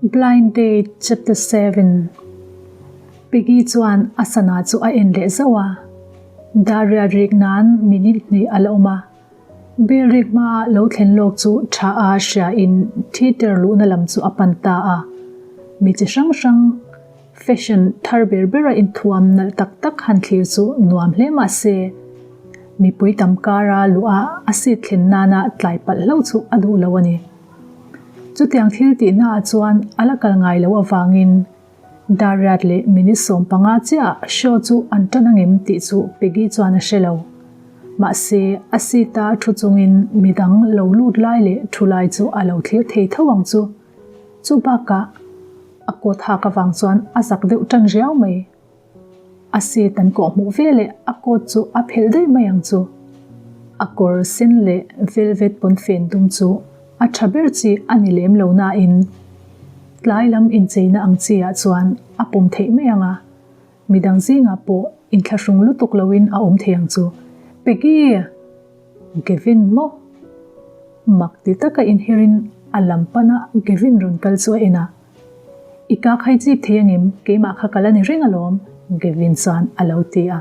Blind Date Chapter 7 Peggy chuan a sana chu a en leh zauh a. Daria rik nan minute hnih a la awm a. Bell rik hmaa lo thlen lawk chu tha a hria in theatre luhna lam chu a pan ta a. Mi chi hrang hrang fashion thar ber bera inthuam nalh tak tak han thlir chu nuam hle mah se, mipui tam kara luh a a seat thlen nana tlai palh hlauh chu a duh lo a ni. Chutiang thil tihna ah chuan a la kal ngai loh avangin Dariat leh minute 15 chiah show chu an tan angem tih chu Peggy chuan a hre lo. Mahse, a seat a thu chungin midang lo lut lai leh thu lai chu a lo thlir thei tho ang chu. Chu bakah a coat hak avang chuan a zak deuh tan riau mai. A seat an kawh hmuh ve leh a coat chu a phelh daih mai ang chu. A kawr sen leh velvet pawnfen dum chu a tha ber chi a ni lem lo nain tlai lam incheina ang chi ah chuan a pawm theih mai ang a, midang zingah pawh inthlahrung lutuk loin a awm thei ang chu. Peggy! Gavin maw? Mak ti taka inherin a lam pana Gavin rawn kal chu a en a. I ka khai chip thei angem, keimah kha ka la ni reng alawm, Gavin chuan a lo ti a.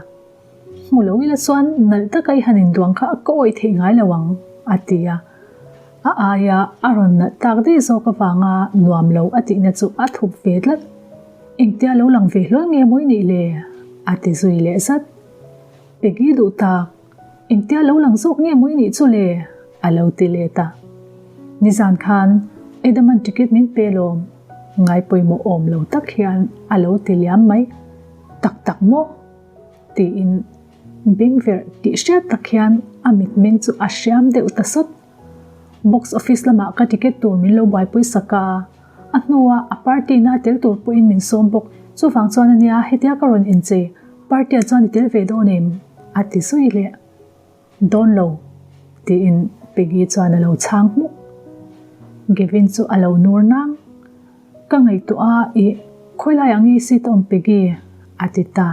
Hmu lo ila chuan nalh taka i han induang kha ka awih theih ngai lo ang, a ti a. A aia a rawn nalh tak daih zawk avanga nuam lo a tihna chu a thup ve tlat. Engtia lo lang ve hlawl nge mawi nih le? a ti zui leh zat. Peggy duh tak, Engtia lo lang zawk nge mawi nih chu le? a lo ti let a. Nizan khan Edaman ticket min pe lawm, ngai pawimawh awm lo tak hian a lo ti liam mai. Tak tak maw? tiin bengverh tih hriat tak hian a mitmeng chu a hriam deuh ta sawt. Box office lamah ka ticket tur min lo buaipui sak a, a hnuah a party na tel tur pawhin min sawm bawk. Chuvang chuan ania hetia ka rawn inchei, party ah chuan i tel ve dawn em? a ti zui leh. Dawn lo, tiin Peggy chuan a lo chhang hmuk. Gavin chu a lo nur nang. Ka ngaihtuah a, ih, khawilai ang i seat awm Peggy? a ti ta.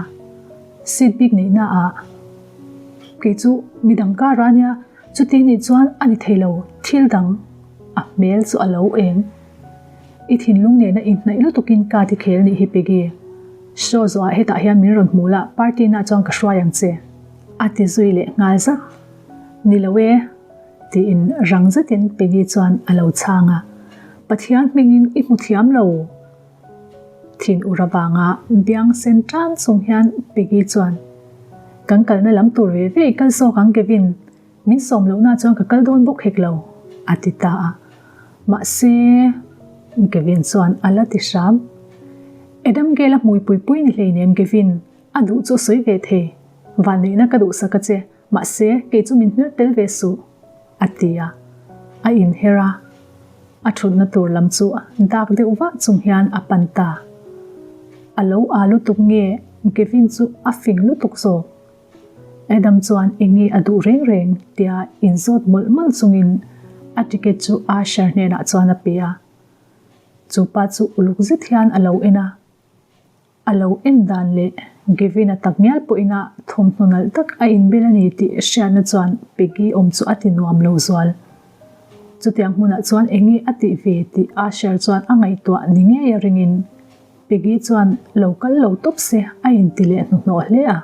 Seat bik neihna ah kei chu midang kar a nia, chuti nih chuan a ni thei lo, thil dang a hmel chu a lo eng. I thinlung nena inhnaih lutukin ka ti khel nih hi Peggy. Show zawhah hetah hian min rawn hmu la, party na chuan ka hruai ang che. A ti zui leh nghal zat. Ni lo e, tiin rang zetin Peggy chuan a lo chhang a. Pathian hmingin i hmu thiam lo. Thin ur avanga biang sen tan chung hian Peggy chuan, Kan kalna lam tur ve ve i kal zawk ang Kevin, min sawm lohna chuan ka kal dawn bawk hek lo, a ti ta a. Mahse, Kevin chuan a la ti hram. Adam Gale a hmui pui pui ni hleinem Kevin, A duh chu sawi ve thei. Vanneihna ka duhsak a che, mahse kei chu min hmel tel ve suh, a ti a. A inher a, a thutna tur lam chu dak deuh vah chung hian a pan ta. A lo aa lutuk nge Gavin chu a fing lutuk zawk. Adam chuan enge a duh reng reng tia inzawt mawlh mawlh chungin a ticket chu Asher hnenah chuan a pe a. Chu pa chu uluk zet hian a lo en a. A lo en dan leh Gavin-a tak ngial pawhin a thawmhnaw nalh tak a inbel a ni tih hriatna chuan Peggy awm chu a ti nuam lo zual. Chutiang hmunah chuan eng nge a tih ve tih Asher chuan a ngaihtuah ni ngei a ringin Peggy chuan lo kal lo tawp se a inti leh hnuhnawh hle a.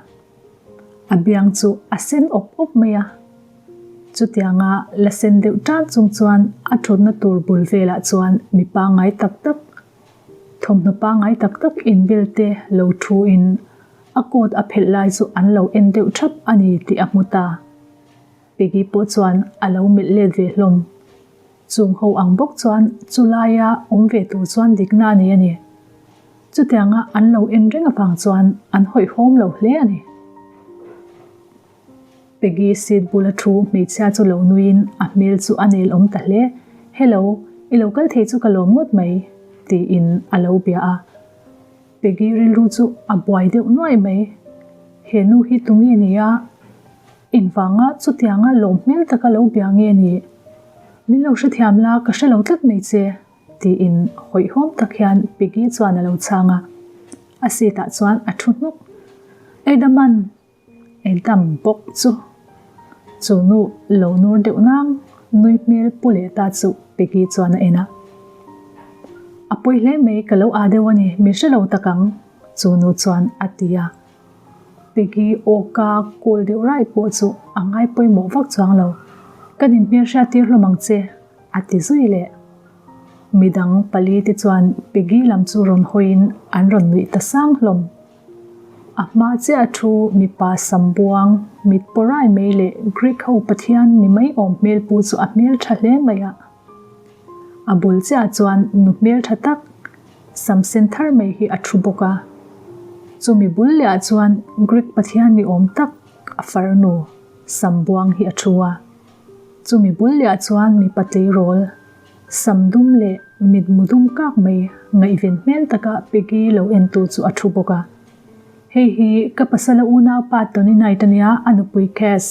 A biang chu a sen awp awp mai a. Chutianga la sen deuh tan chung chuan a thutna tur bul velah chuan mi pangngai tak tak Thawmhnaw pangngai tak tak inbel te lo thu in a coat a phelh lai chu an lo en deuh thap a ni tih a hmu ta. Peggy pawh chuan a lo melh let ve hlawm. Chung ho ang bawk chuan chu laia awm ve tur chuan dikna a nei a ni. Chutianga an lo en reng avang chuan an hawihhawm lo hle a ni. Peggy seat bula thu hmeichhia chu lo nuiin a hmel chu a nel awm ta hle. Hello, i lo kal thei chu ka lawm ngawt mai, tiin a lo bia a. Peggy rilru chu a buai deuh nuai mai. He nu hi tu nge ni a? Engvanga chutianga lawm hmel taka lo bia nge ni? Min lo hrethiam la, ka hre lo tlat mai che, tiin hawihhawm tak hian Peggy chuan a lo chhang a. A seat ah chuan a thu hnawk. Eidaman! Edam bawk chu chu nu lo nur deuh nang nui hmel pu leh ta chu Peggy chuan a en a. A pawi hle mai, ka lo aa deuh a ni, min hre lo tak ang, chu nu chuan a ti a. Peggy awka kawl deuh rai pawh chu a ngai pawimawh vak chuang lo. Kan inhmelhriat tir hlawm ang che, a ti zui leh. Midang pali te chuan Peggy lam chu rawn hawiin an rawn nuih ta sang hlawm. A hma chiah thu mipa sam buang, mit pawrai mai leh Greek ho pathian ni mai awm hmel pu chu a hmel tha hle mai a. A bul chiah chuan nu hmel tha tak, sam sen thar mai hi a thu bawk a. Chumi bul leh ah chuan Greek pathian ni awm tak a farnu sam buang hi a thu a. Chumi bul leh ah chuan mipa tleirawl, sam dum leh mitmu dum kak mai ngaihven hmel taka Peggy lo entu chu a thu bawk a. Hei hi ka pasala unaupa Tony Knight a nia, a nupui Cass,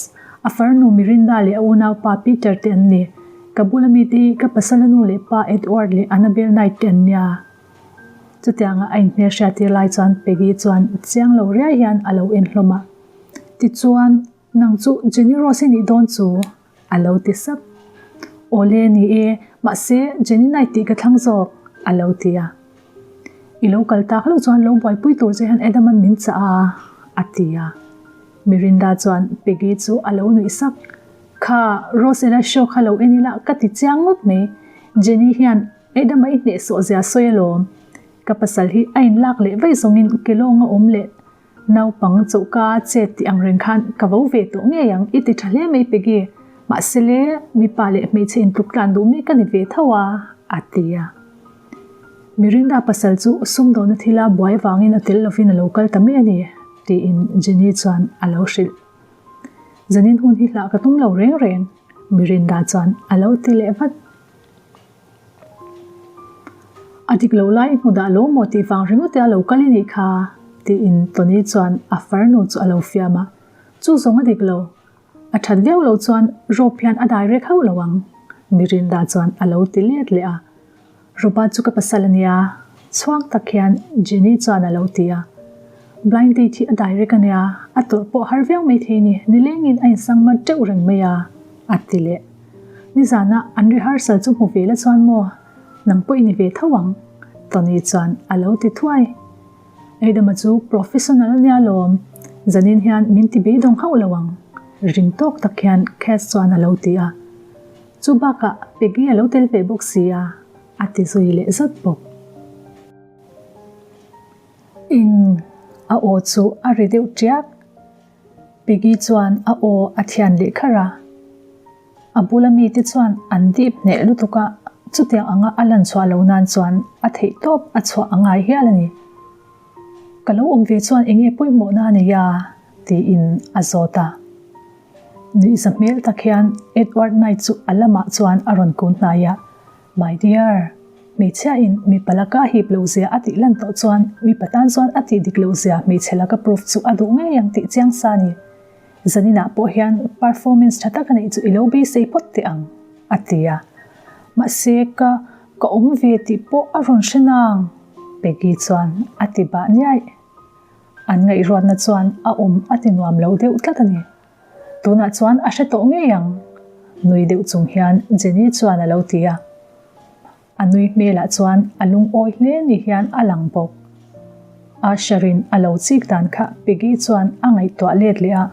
a farnu Mirinda leh a unaupa Peter te an ni. Ka bula mite hi ka pasala nu leh pa Edward leh Annabel Knight te an nia. Chutianga a inhmelhriattir lai chuan Peggy chuan chiang lo riai hian a lo en hlawm a. Tichuan, Nang chu Jenny Rose i nih dawn chu? A lo ti sap. Awle ni e, mahse Jenny Knight tih ka thlang zawk, a lo ti a. I lo kal tak hlauh chuan lo buaipui tur che hian Adam-a'n min chah a, a ti a. Mirinda chuan Peggy chu a lo nuih sak. Kha, Rose ela show kha lo en ila ka ti chiang ngawt mai. Jenny hian Adam-a i hnehsawh zia sawi alawm. Ka pasal hi a inlak leh vaih zawngin kelawng a awm leh Naupang chawhka chet tih ang reng khan ka vo ve tawh ngei ang i ti tha hle mai Peggy. Mahse le, mipa leh hmeichhe intluk tlan duh mi ka ni ve tho a, a ti a. Mirinda pasal chu sumdawna thila buai vangin a tel lovin a lo kal ta mai a ni, tiin Jenny chuan a lo hrilh. Zanin hun hi hlah ka tum lo reng reng, Mirinda chuan a lo ti leh vat. A dik lo lai i hmu dah lo maw tih vang ringawt e a lo kal i nih kha, tiin Tony chuan a farnu chu a lo fiam a. Chu zawng a dik lo. A that viau lo chuan Rob hian a dai rek hauh lo ang, Mirinda chuan a lo ti let leh a. Roba chu ka pasal a nia, chhuang tak hian Jenny chuan a lo ti a. Blind date hi a dai rek a nia, a tawrh pawh har viau maithei ni, nilengin a insangmar teuh reng mai a, a ti leh. Nizana an rehearsal chu hmu ve la chuan maw, nang pawh i ni ve tho ang, Tony chuan a lo ti thuai. Adam-a chu professional a nia lawm, zanin hian min ti beidawng hauh lo ang, ring tawk tak hian Cass chuan a lo ti a. Chu bakah Peggy a lo tel ve bawk si a, a ti zui leh zat bawk. Eng, a aw chu a ri deuh tiak. Peggy chuan a aw a thian leh kharh a. A bula mite chuan an dip hneh lutuk a, chutiang anga a lan chhuah lo nan chuan a theih tawp a chhuah a ngai hial a ni. Ka lo awm ve chuan eng nge pawimawhna a nei a? tiin a zawt a. Nuihza hmel tak hian Edward Knight chu a lamah chuan a rawn kun hnai a, My dear, hmeichhia in mipa laka a hip loh zia a tih lan tawh chuan mipa tan chuan a tih dik loh zia hmeichhe laka proof chu a duh ngei ang tih chiang sa ni. Zaninah pawh hian performance tha tak a neih chu i lo beisei phawt teh ang, a ti a. Mahse ka ka awm ve tih pawh a rawn hre nang, Peggy chuan a ti bah niaih. An ngaihruatna chuan a awm a ti nuam lo deuh tlat a ni. Tunah chuan a hre tawh ngei ang, nui deuh chung hian Jenny chuan a lo ti a. A nui hmelah chuan a lungawi hle ni hian a lang bawk. Asher-in a lo chik dan kha Peggy chuan a ngaihtuah let leh a,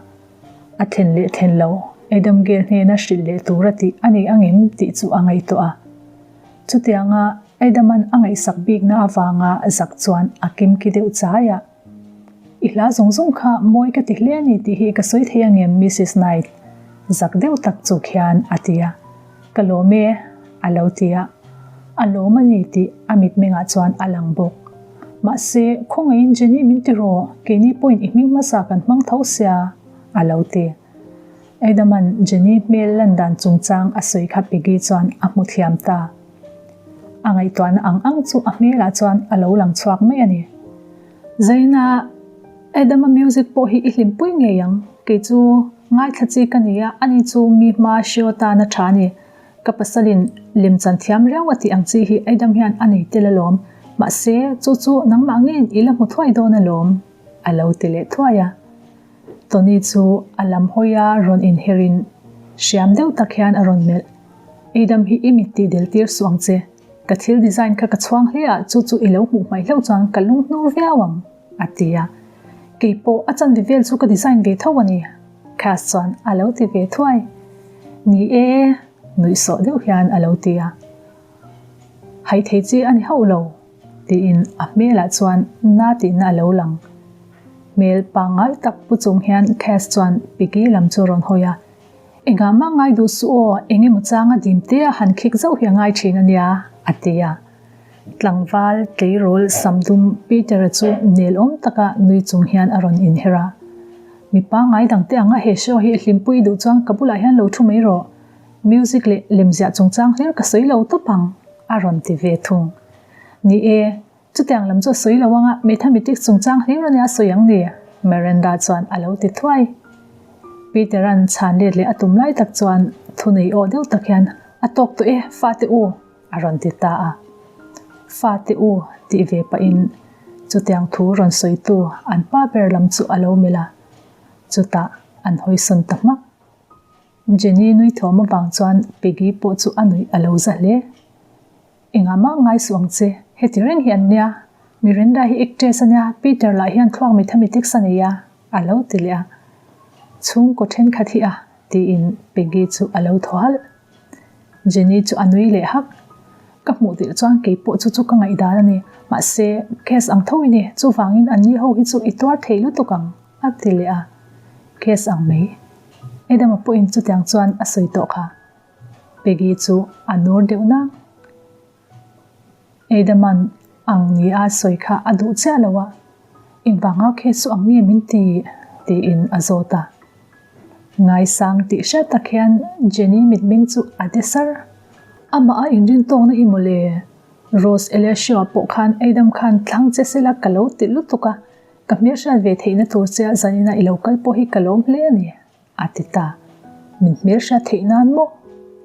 a thlen leh thlen lo Adam Gale hnena hrilh leh tura tih a ni angem tih chu a ngaihtuah a. Chutianga Adam-a'n a ngaihsak bikna avanga zak chuan a kimki deuh chai a. I hla zawng zawng kha mawi ka ti hle a ni tih hi ka sawi thei angem Missus Knight? Zak deuh tak chu khian a ti a. Ka lawm e, a lo ti a. A lawm a ni tih a mitmengah chuan a lang bawk. Mahse, khawngaihin Jenny min ti rawh, keini pawhin i hming hmasa kan hmang tho sia, a lo ti. Adam-a'n Jenny hmel lan dan chungchang a sawi kha Peggy chuan a hmu thiam ta. A ngaihtuahna ang ang chu a hmelah chuan a lo lang chhuak mai a ni. Zaina, Adam-a music pawh hi i hlimpui ngei ang. Kei chu ngaithla chi ka ni a, ani chu mi hma hriaw tana tha a ni. Ka pasalin lemchan thiam riau a tih ang chi hi Adam hian a nei tel alawm. Mahse, chu chu nangmah ngeiin i la hmu thuai dawn alawm, a lo ti leh thuai a. Tony chu a lam hawi a rawn inherin hriam deuh tak hian a rawn melh. Adam hi i mit tih del tir suh ang che. Ka thil design kha ka chhuang hle a, chu chu i lo hmuh hmaih hlauh chuan ka lung hnur viau ang, a ti a. Kei pawh a chanve vel chu ka design ve tho a ni, Cass chuan a lo ti ve thuai. Ni e, nuihsawh deuh hian a lo ti a. Hai thei chi a ni hauh lo, tiin a hmelah chuan na tihna a lo lang. Hmel pangngai tak pu chung hian Cass chuan Piggy lam chu a rawn hawi a. Engah mah ngai duh suh aw, eng emaw changa dim te a han khik zauh hi a ngai thin a nia, a ti a. Tlangval tleirawl samdum Peter-a chu nelawm taka nui chung hian a rawn inher a. Mi pangngai dangte anga he show hi hlimpui duh chuan ka bulah hian lo thu mai rawh. Music leh lemziah chungchang hlir ka sawi lo tawp ang, a rawn ti ve thung. Ni e, Chutiang lam chu a sawi lo anga mathematics chungchang hlir ania a sawi ang ni? Miranda chuan a lo ti thuai. Peter-a'n chhan let leh a tum lai tak chuan thunei aw deuh tak hian, A tawk tawh e, fate u! a rawn ti ta a. Fate u tih ve pahin chutiang thu rawn sawitu an pa ber lam chu a lo melh a, chutah an hawisawn ta hmak. Jenny nui thawm avang chuan Peggy pawh chu a nuih a lo za hle. Engah mah ngai suh ang che, heti reng hi an nia. Miranda hi actress a nia, Peter lah hian thluak mathematics a nei a, a lo ti leh a. Chhungkaw thenkhat hi a, tiin Peggy chu a lo thaw halh. Jenny chu a nui leh hak. Ka hmuh tirh chuan kei pawh chu chu ka ngaihdan a ni, mahse case ang tho i ni, chuvangin anni ho hi chu i tuar thei lutuk ang, a ti leh a. Case ang mai. Adam-a pawhin chutiang chuan a sawi tawh kha. Peggy chu a nur deuh nang. Adam-a'n ang ni a sawi kha a duh chiah lo a, Engvanga khe chu ang nge min ti? tiin a zawt a. Ngaisang tih hriat tak hian Jenny mitmeng chu a de sar. Amah a inrintawkna hi mawle, Rose Alessio pawh khan Adam khan thlang che sela ka lo ti lutuk a, ka hmelhriat ve theihna tur che a zanina i lo kal pawh hi ka lawm hle a ni. A ti ta. Min hmelhriat theih nan maw?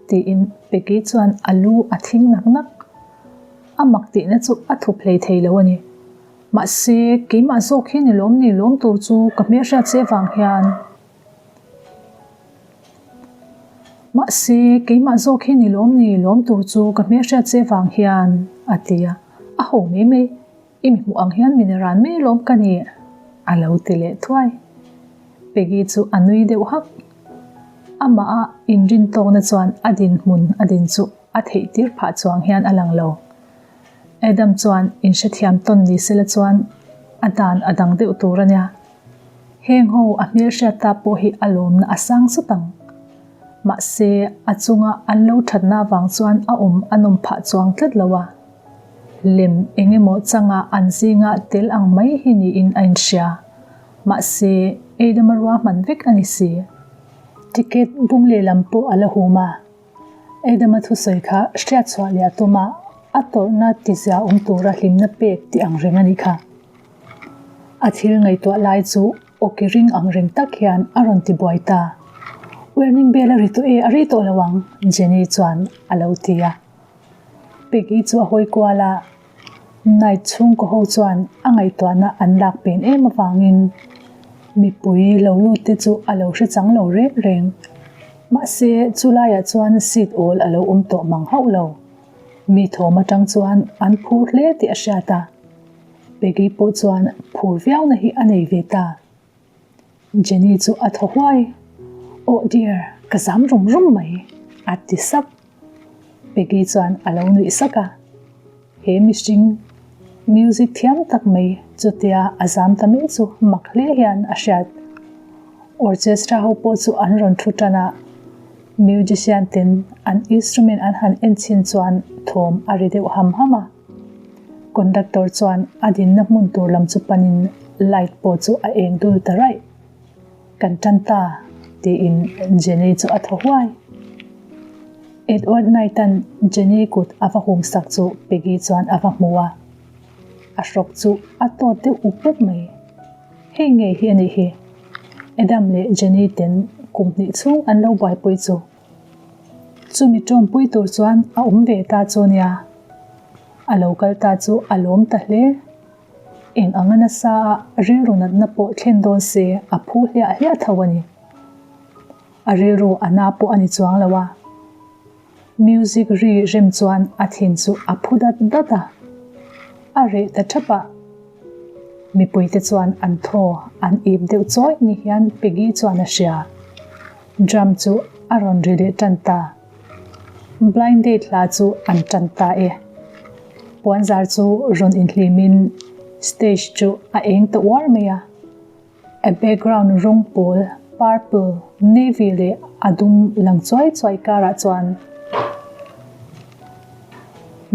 tiin Peggy chuan a lu a thing nak nak. A mak tihna chu a thup hlei thei lo a ni. Mahse, keimah zawk hi ni lawm ni lawm tur chu ka hmelhriat che vang hian. Mahse, keimah zawk hi ni lawm ni lawm tur chu ka hmelhriat che vang hian, a ti a. A ho mai mai. I mi hmuh ang hian min ran mai lawm ka ni, a lo ti leh thuai. Peggy chu a nui deuh hak. Amah a inrintawkna chuan a dinhmun a din chu a theih tir phah chuang hian a lang lo. Adam chuan inhrethiam tawn ni sela chuan a dan a dang deuh tur a nia. Heng ho a hmelhriat ta pawh hi a lawmna a sang zut ang. Mahse, a chunga an lo thatna avang chuan a awm a nawm phah chuang tlat lo a. Lem eng emaw changa an zinga tel ang mai hi niin a inhria. Mahse, Adama ruahman vek a ni si. Ticket bung lehlam pawh a la hum a. Adama thusawi kha hriatchhuah leh a tum a, a tawrhna tizia awm tura hlimna pek tih ang reng a nih kha. A thil ngaihtuah lai chu awki ring ang reng tak hian a rawn ti buai ta. Warning bell a ri tawh e, a rei tawh lo ang, Jenny chuan a lo ti a. Peggy chu a hawi kual a, Night chhungkaw ho chuan a ngaihtuahna an lak pen em avangin mipui lo lut te chu a lo hre chang lo reng reng. Mahse, chu laiah chuan seat awl a lo awm tawh mang hauh lo. Mi thawm atang chuan an phur hle tih a hriat a, Peggy pawh chuan phur viauna hi a nei ve ta. Jenny chu a thaw huai, Oh dear, ka zam rum rum mai, a ti sap. Peggy chuan a lo nuih sak a, He mihring music thiam tak mai chutia a zam ta mai chu mak hle hian a hriat. Orchestra ho pawh chu an rawn thu tan a, musician ten an instrument an han en chhin chuan thawm a ri deuh ham ham a. Conductor chuan a dinna hmun tur lam chu panin light pawh chu a eng dul ta raih. Kan tan ta, tiin Jenny chu a thaw huai. Edward Knight-a'n Jenny kut a va hum sak chu Peggy chuan a va hmu a. A hrawk chu a tawt deuh up up mai. Hei ngei hi a nih hi. Adam leh Jenny ten kum hnih chhung an lo buaipui chu. Chumi tawmpui tur chuan a awm ve ta chu nia. A lo kal ta chu a lawm ta hle. Eng anga nasa a rilru natna pawh thlen dawn se a phu hliah hliah tho a ni. A rilru a na pawh a ni chuang lo a. Music ri rem chuan a thin chu a phu dat dat a, a reh ta thap a. Mipuite chuan an thaw an ip deuh chawi ni hian Peggy chuan a hria. Drum chu a rawn ri leh tan ta. Blind date hla chu an tan ta e. Puanzar chu rawn inhlimin stage chu a eng ta uar mai a. A background rawng pawl, purple, navy leh a dum lang chuai chuai karah chuan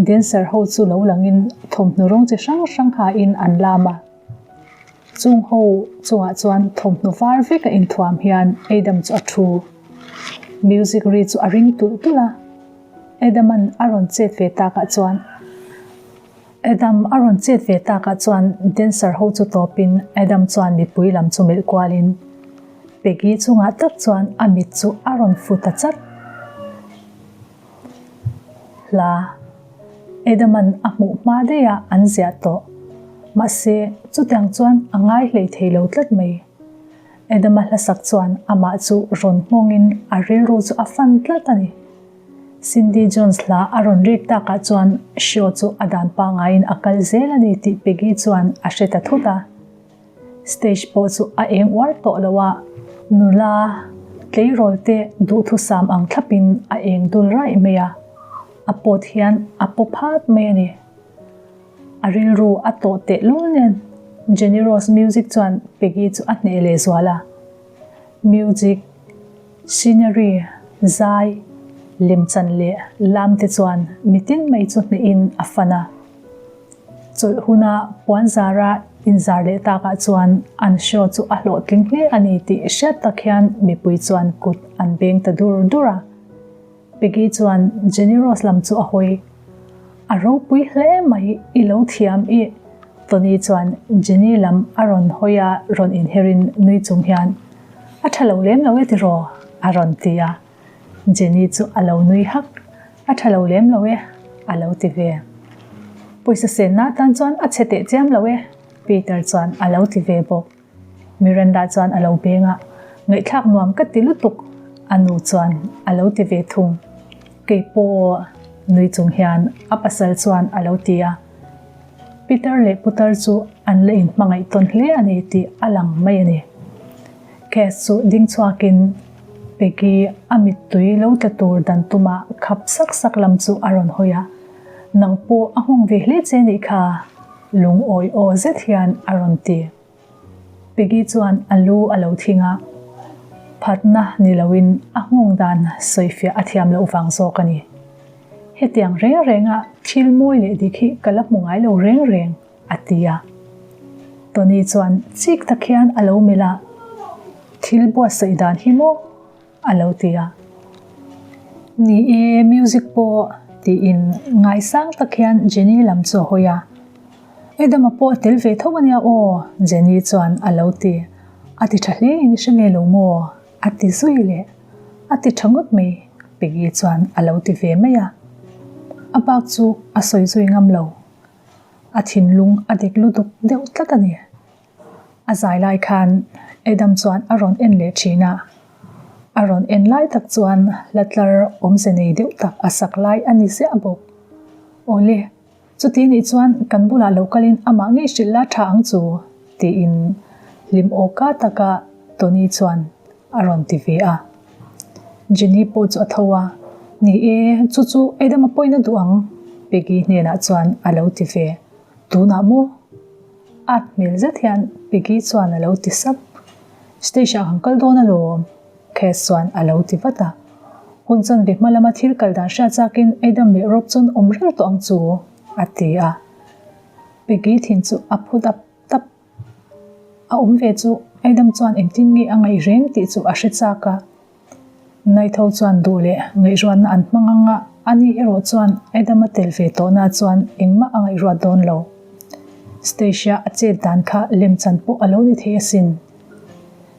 dancer ho chu lo langin thawmhnaw rawng chi hrang hrang hain an lam a. Chung ho chungah chuan thawmhnaw var vek a inthuam hian Adam chu a thu. Music ri chu a ring tulh tulh a, Adam-a'n a rawn chet ve takah chuan Adam a rawn chet ve takah chuan dancer ho chu tawpin Adam chuan mipui lam chu melh kualin Peggy chungah tak chuan a mit chu a rawn fu ta chat. Hla Adam-a'n a hmuh hma daih a an ziah tawh. Mahse, chutiang chuan a ngai hlei thei lo tlat mai. Adam-a hlasak chuan amah chu rawn nghawngin a rilru chu a fan tlat a ni. Cindy Jones hla a rawn rik takah chuan show chu a dan pangaiin a kal zel a ni tih Peggy chuan a hre ta thut a. Stage pawh chu a eng uar tawh lo a, nula tleirawl te duhthusam ang thlapin a eng dul raih mai a, a pawt hian a paw phat mai a ni. A rilru a tawh teh lul nen Jenny Rose music chuan Peggy chu a hneh leh zual a. Music. Scenery, zai, lemchan leh lam te chuan mitin mai chu hnehin a fan a. Chawlh huna puanzara inzar leh takah chuan an show chu a hlawhtling hle a ni tih hriat tak hian mipui chuan kut an beng ta dur dur a. Peggy chuan Jenny Rose lam chu a hawi. A ropui hle mai i lo thiam i Tony chuan Jenny lam a rawn hawi a rawn inherin nui chung hian A tha lo lem lo e tiraw? a rawn ti a. Jenny chu a lo nui hak A tha lo lem lo e a lo ti ve. Pawisa senna atan chuan a chhe teh chiam lo e Peter chuan a lo ti ve bawk. Miranda chuan a lo beng a, Ngaihthlak nuam ka ti lutuk, a nu chuan a lo ti ve thung. Kei pawh nui chung hian a pasal chuan a lo ti a. Peter leh putar chu an la inhmangaih tawn hle a ni tih a lang mai a ni. Cass chu ding chhuakin Peggy a mittui lo tla tur dan tuma khap sak sak lam chu a rawn hawi a, Nang pawh a nghawng ve hle che nih kha, lungawi aw zet hian a rawn ti. Peggy chuan a lu a lo thing a, phatna ni loin a nghawng dan sawifiah a thiam loh vang zawk a ni. Hetiang reng renga thil mawi leh dik hi ka la hmu ngai lo reng reng, a ti a. Tony chuan chik tak hian a lo melh a, Thil buatsaih dan hi maw? A lo ti a. Ni e, music pawh tiin ngaisang tak hian Jenny lam chu a hawi a. Adam-a pawh a tel ve tho a nia aw, Jenny chuan a lo ti. A ti tha hle in i hre nge lo maw? A ti zui leh. A ti tha ngawt mai, Peggy chuan a lo ti ve mai a. A bak chu a sawi zui ngam lo. A thinlung a dik lutuk deuh tlat a ni. A zai lai khan Adam chuan a rawn en leh thin a, a rawn en lai tak chuan hla tlar awmze nei deuh tak a sak lai a ni ziah bawk. Awle, chuti nih chuan kan bulah lo kalin amah ngei hrilh la tha ang chu, tiin hlim awka taka Tony chuan a rawn ti ve a. Jenny pawh chu a tho a, Ni e, chu chu Adam-a pawhin a duh ang, Peggy hnenah chuan a lo ti ve. Tunah maw? At hmel zet hian Peggy chuan a lo ti sap. Stage ah kan kal dawn alawm, Cass chuan a lo ti vat a. Hun chanve hma lama thil kal dan hriat chakin Adam leh Rob chuan awm reng tawh ang chu, a ti a. Peggy thin chu a phu dap dap. A awm ve chu Adam chuan engtin nge a ngaih reng tih chu a hre chak a. Naitho chuan duh leh ngaihruatna an hmang ang a, ani erawh chuan Adam-a tel ve tawhna chuan engmah a ngaihruat dawn lo. Stacia a chet dan kha lemchan pawh a lo ni thei asin.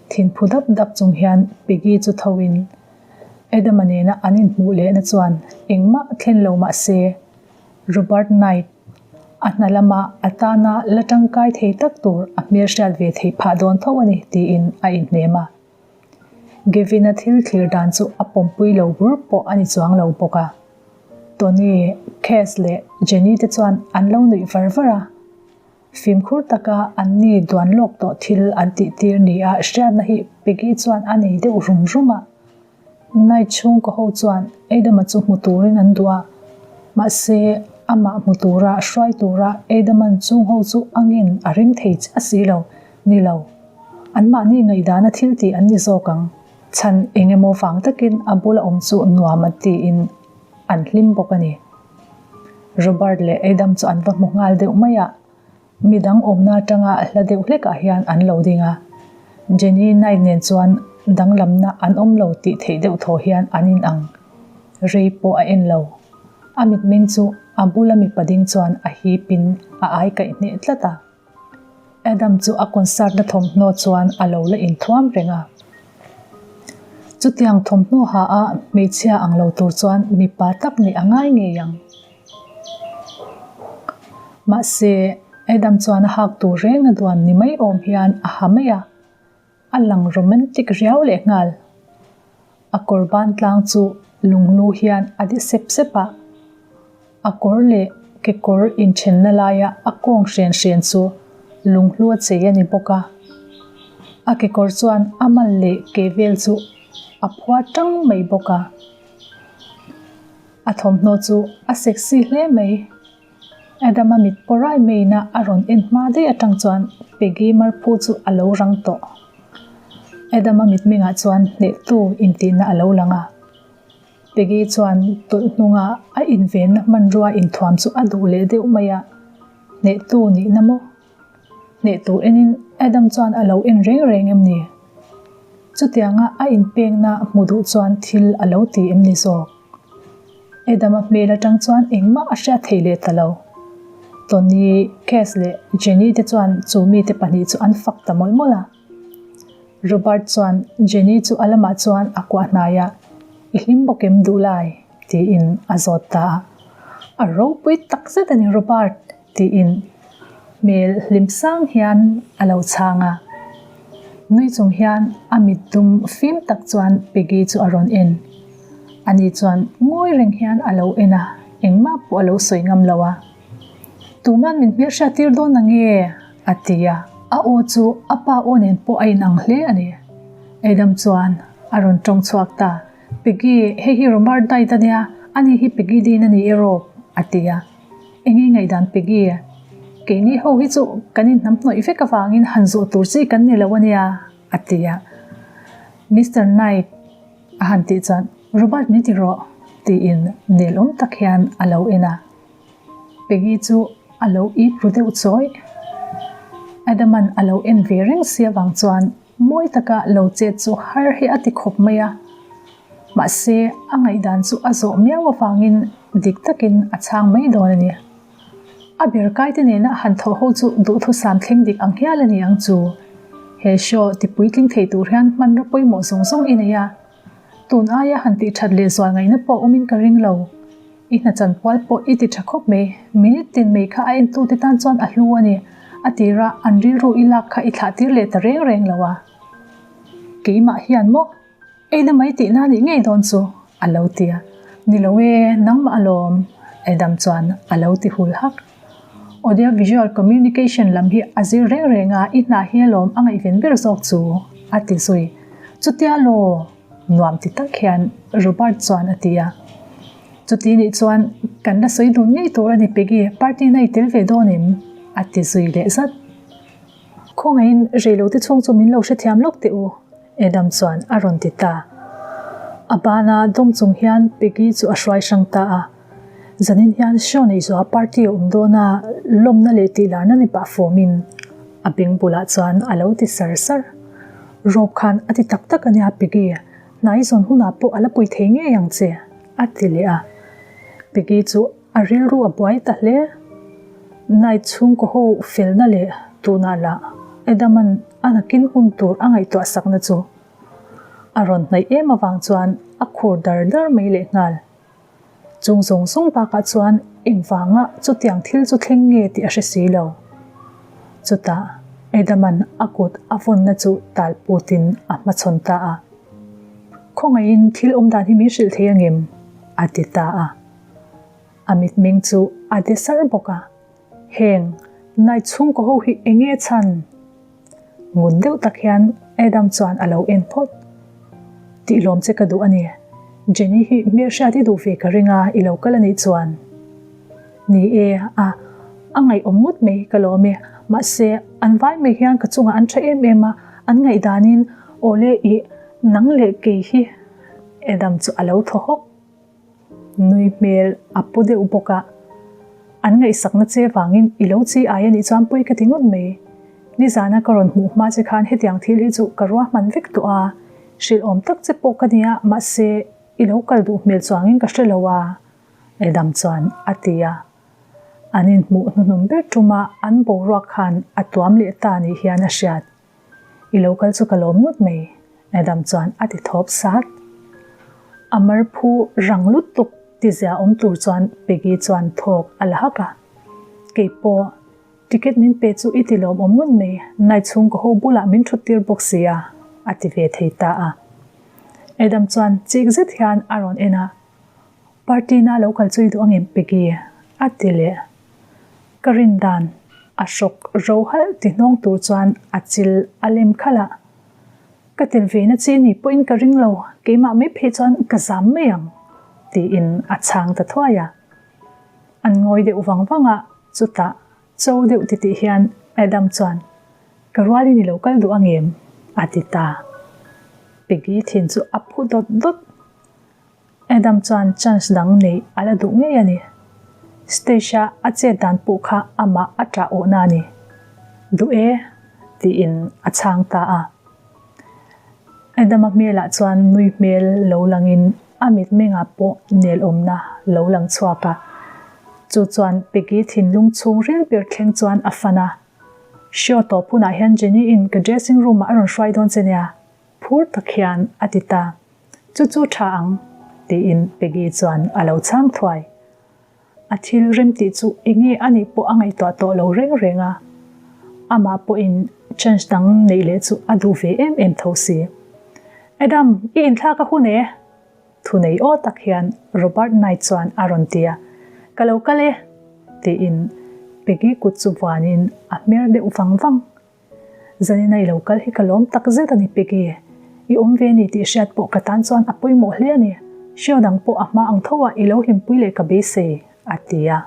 Thinphu dap dap chung hian Peggy chu thoin Adam-a nena an inhmuh lehna chuan engmah a thlen lo mah se, Robert Knight a hna lama a tana la tangkai thei tak tur a hmelhriat ve theih phah dawn tho a ni tiin a inhnem a. Gavin-a thil thlir dan chu a pawmpui lo bur pawh a ni chuang lo bawk a. Tony, Cass leh Jenny te chuan an lo nuih var var a. Fimkhur taka anni duan lawk tawh thil an tihtir nia hriatna hi Peggy chuan a nei deuh rum rum a. Night chhungkaw ho chuan Adam-a chu hmu turin an duh a, mahse amah hmu tura hruai tura Adam-a'n chung ho chu angin a ring thei chiah si lo, ni lo. Anmahni ngaihdana thil tih an ni zawk ang. Chhan eng emaw vang takin a bula awm chu nuam an tiin an hlim bawk a ni. Robert leh Adam chu an va hmu nghal deuh mai a, midang awmna atanga hla deuh hlekah hian an lo ding a. Jenny Knight nen chuan danglamna an awm lo tih theih deuh thaw hian an in ang. Rei pawh a en lo. A mitmeng chu a bula mipa ding chuan a hipin a ai kaih hneh tlat a. Adam chu a concert na thawmhnaw chuan a lo la inthuam reng a. Chutiang thawmhnaw ha a hmeichhia ang lo tur chuan mipa tak nih a ngai ngei ang. Mahse, Adam chuan a hak tur reng a duan ni mai awm hian a ha mai a. A lang romantic riau leh nghal. A kawr ban tlang chu lunghlu hian a di sep sep a. A kawr leh kekawr inthenna laia a kawng hren hren chu lunghlu a chei a ni bawk a. A kekawr chuan a mal leh ke vel chu a phuar tang mai bawk a. A thawmhnaw chu a sexy hle mai. Adama mit pawh rai maiin a a rawn en hma daih atang chuan Peggy marphu chu a lo rang tawh. Adama mitmengah chuan hnehtu intihna a lo lang a. Peggy chuan tawlh hnunga a invenna hmanrua inthuam chu a duh leh deuh mai a, hnehtu nihna maw? Hnehtu enin Adam chuan a lo en reng reng em ni? Chutianga a inpekna hmu duh chuan thil a lo ti em ni zawk? Adam-a hmel atang chuan engmah a hriat thei leh ta lo. Tony, Cass leh Jenny te chuan chu mite pahnih chu an fak ta mawlh mawlh a. Robert chuan Jenny chu a lamah chuan a kuah hnai a, I hlim bawk em duh lai? tiin a zawt ta a. A ropui tak zet a ni Robert! tiin hmel hlim sang hian a lo chhang a. Nui chung hian a mit dum fim tak chuan Peggy chu a rawn en. Ani chuan ngawi reng hian a lo en a, engmah pawh a lo sawi ngam lo a. Tuman min hmelhriat tir dawn ang nge? a ti a. A aw chu a pa aw nen pawh a inang hle a ni. Adam chuan a rawn tawng chhuak ta, Peggy, hei hi Robert Knight a nia, ani hi Peggy Dean a ni e rawp, a ti a. Enge ngaihdan Peggy? Keini ho hi chu kan inhnam hnawih vek avangin han zawh tur chi kan ni lo a nia, a ti a. Mister Knight a han tih chuan, Robert min ti rawh, tiin nelawm tak hian a lo en a. Peggy chu a lo ip ru deuh chawih. Adam-a'n a lo en ve reng si avang chuan mawi taka lo chet chu har hi a ti khawp mai a. Mahse, a ngaihdan chu a zawh miau avangin dik takin a chhang mai dawn a ni. A ber kaite nena han thawh ho chu duhthusam thleng dik ang hial a ni ang chu. He show tipuitling thei tur hian hmanraw pawimawh zawng zawng i nei a. Tun aia han tih that leh zual ngaihna pawh awmin ka ring lo. I hna chanpual pawh i ti tha khawp mai. Minute tin mai kha a entute tan chuan a hlu a ni. A tira an rilru i lak kha i thlah tir leh ta reng reng lo a. Keimah hian maw? Eina mai tihna nih ngei dawn chu, a lo ti a. Ni lo e, nangmah alawm, Adam chuan a lo ti hul hak. Audio Visual Communication lam hi a zir reng reng a, i hna hi alawm a ngaihven ber zawk chu, a ti zui. Chutia law? Nuam ti tak hian Robert chuan a ti a. Chuti nih chuan kan la sawi dun ngei tur a ni Peggy, party na i tel ve dawn em? a ti zui leh zat. Khawngaihin reilote chhung chu min lo hrethiam lawk teh u, Adam chuan a rawn ti ta. A bana dawm chung hian Peggy chu a hruai hrang ta a. Zanin hian show nei zuah party a awm dawn a, lawmna leh tihlarna ni pah fawmin a beng bulah chuan a lo ti sar sar. Rope khan a ti tak tak a nia Peggy, hnai zawn hunah pawh a la pui thei ngei ang che, a ti leh a. Peggy chu a rilru a buai ta hle. Night chhungkaw ho felna leh tunah lah Adam-a'n a nakin hun tur a ngaihtuah sakna chu a rawn hnaih em avang chuan a khur dar dar mai lehnghal. Chung zawng zawng bakah chuan engvanga chutiang thil chu thleng nge tih a hre si lo. Chutah Adam-a'n a kut a vawnna chu tal putin a hmachhawn ta a. Khawngaihin thil awm dan hi min hrilh thei angem? a ti ta a. A mitmeng chu a de sar bawk a. Heng Knight chhungkaw ho hi eng nge chhan? Ngun deuh tak hian Adam chuan a lo en phawt. Tihlawm che ka duh a ni. Jenny hi hmelhriat i duh ve ka ring a, i lo kal a nih chuan. Ni e, a, a ngaihawm ngawt mai ka lawm e. Mahse, an vai mai hian ka chungah an tha em em a, an ngaihdanin awle i nang leh kei hi Adam chu a lo thaw hawk. Nui hmel a pu deuh bawk a, an ngaihsakna che vangin i lo chi ai a nih chuan pawi ka ti ngawt mai. Nizana ka rawn hmuh hma che khan hetiang thil hi chu ka ruahman vek tawh a, hrilh awm tak che pawh ka nia, mahse i lo kal duh hmel chuangin ka hre lo a, Adam chuan a ti a. An inhmuh hnuhnum ber tuma an boruak khan a tuam leh ta nih hian a hriat. I lo kal chu ka lawm ngawt mai, Adam chuan a ti thawp sat. A mar phu rang lutuk ti zia awm tur chuan Peggy chuan thawk a la hak a. Kei pawh, ticket min pe chu i ti lawmawm ngawt mai, night chhung ka ho bulah min thut tir bawk si a, a ti ve thei ta a. Adam chuan chik zet hian a rawn en a, Party na lo kal chu i duh angem Peggy? a ti leh. Ka rin dan a hrawk ro halh ti hnawng tur chuan a chil a lem khalh a. Ka tel ve na chi ni pawhin ka ring lo, keimah mai phei chuan ka zam mai ang, tiin a chhang ta thuai a. An ngawi deuh vang vang a, chutah cho deuh titih hian Adam chuan, Ka rualin i lo kal duh angem? a ti ta. Peggy thin chu a phu dawt dawt. Adam chuan chance dang neih a la duh ngei a ni. Stage-a a chet dan pawh kha amah a ṭah awhna a ni. Duh e, tiin a chhang ta a. Adam-a hmelah chuan nui hmel lo langin a mitmengah pawh nelawmna lo lang chhuak a. Chu chuan Peggy thinlung chhung ril ber thleng chuan a fan a. Show tawp hunah hian Jenny-in ka dressing room-ah a rawn hruai dawn che nia, phur tak hian a ti ta. Chu chu tha ang, tiin Peggy chuan a lo chhang thuai. A thil rem tih chu enge a nih pawh a ngaihtuah tawh lo reng reng a, amah pawhin chance dang neih leh chu a duh ve em em tho si. Adam, i inthlak a hun e! Thunei aw tak hian Robert Knight chuan a rawn ti a, Ka lo kal e! tiin Peggy kut chu vuanin a hmer deuh vang vang. Zanina i lo kal hi ka lawm tak zet a ni Peggy. I awm ve ni tih hriat pawh ka tan chuan a pawimawh hle a ni. Show dang pawh a hma ang tho a i lo hlimpui leh ka beisei, a ti a.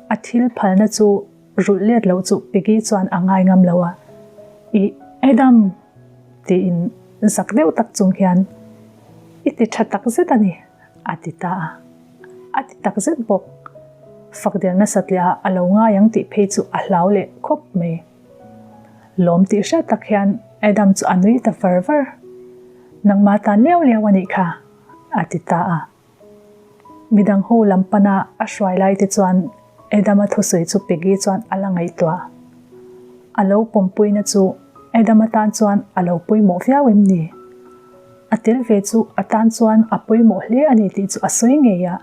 A thil phalna chu rulh let loh chu Peggy chuan a ngai ngam lo a. I Adam! tiin zak deuh tak chung hian I ti tha tak zet a ni, a ti ta a. A ti tak zet bawk. Fak der nasat leh ah a lo ngai ang tih phei chu a hlau leh khawp mai. Lawm tih hriat tak hian Adam chu a nui ta var var. Nangmah tan liau liau a nih kha, a ti ta a. Midang ho lam pana a hruai lai te chuan Adam-a thusawi chu Peggy chuan a la ngaihtuah. A lo pawmpuina chu Adam-a tan chuan a lo pawimawh viau em ni? A tel ve chu a tan chuan a pawimawh hle a ni tih chu a sawi ngei a.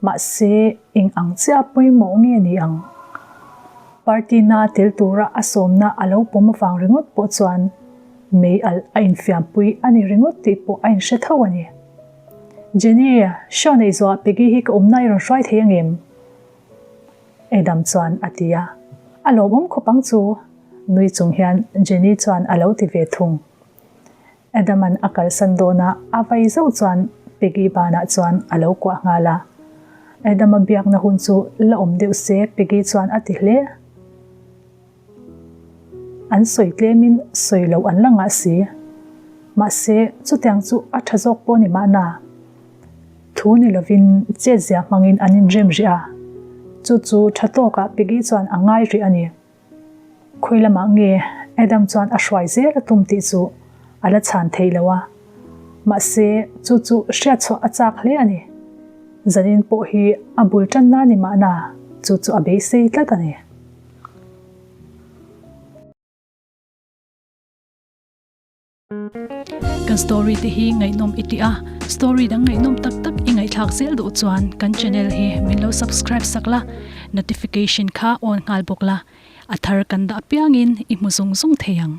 Mahse, eng ang chiah pawimawh nge ni ang? Party na tel tura a sawmna a lo pawm avang ringawt pawh chuan mei alh a infiampui a ni ringawt tih pawh a inhre tho a ni. Jenny, show neih zawhah Peggy hi ka awmna i rawn hruai thei angem? Adam chuan a ti a. A lawmawm khawp ang chu, nui chung hian Jenny chuan a lo ti ve thung. Adam-a'n a kalsan dawn a, a vai zauh chuan Peggy banah chuan a lo kuah nghal a. Adam-a biakna hun chu la awm deuh se Peggy chuan a ti hle. An sawi tlemin sawi loh an la ngah si. Mahse, chutiang chu a tha zawk pawh ni mahna. Thu ni lovin chetzia hmangin an inrem rih a. Chu chu tha tawkah Peggy chuan a ngai rih a ni. Khawi lamah nge Adam chuan a hruai zel a tum tih chu a la chhan thei lo a, mahse chu chu hriatchhuah a chak hle a ni. Zanin pawh hi a bul tanna ni mahna chu chu a beisei tlat a ni. Kan story te hi ngaihnawm i ti a, story dang ngaihnawm tak tak i ngaihthlak zel duh chuan kan channel hi min lo subscribe sak la, notification kha on nghal bawk la, a thar kan dah apiangin i hmu zung zung thei ang.